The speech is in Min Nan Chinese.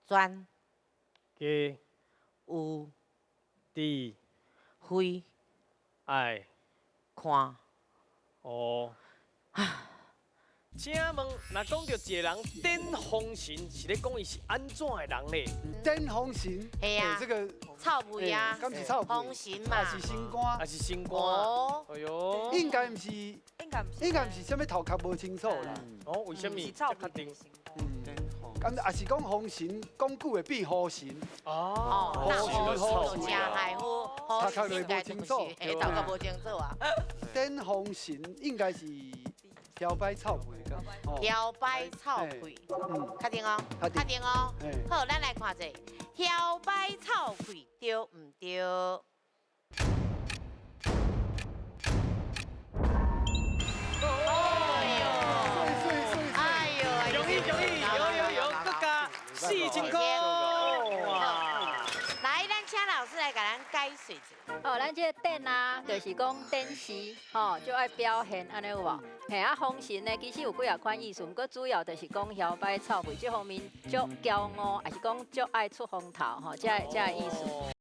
專加有智慧愛看哦。請問，若講著一個人頂風神，是咧講伊是按怎的人咧？頂風神，嘿啊。這個臭屁啊，敢是臭屁？風神嘛。還是神官？還是神官？哦。哎喲，應該毋是，應該毋是，應該毋是啥物頭殼無清楚啦。哦，為什麼？是臭屁這確定？咁也是講風神，講久會變雨神。哦，哦，那雨雨神就真害虎，頭殼就無清楚。嘿，頭殼無清楚啊。頂風神應該是搖擺臭屁㗎。搖擺臭屁，確定哦，確定哦。好，咱來看者，搖擺臭屁對毋對？哎呦，哎呦，容易容易，有有有，閣加4000塊。哇！來，咱請老師來共咱解釋一下。哦，咱這個電啊，就是講展示，吼，就愛表現，按呢有無？嘿啊，風神呢，其實有幾仔款意思，毋過主要就是講搖擺臭屁這方面足驕傲，抑是講足愛出風頭，吼，這個意思。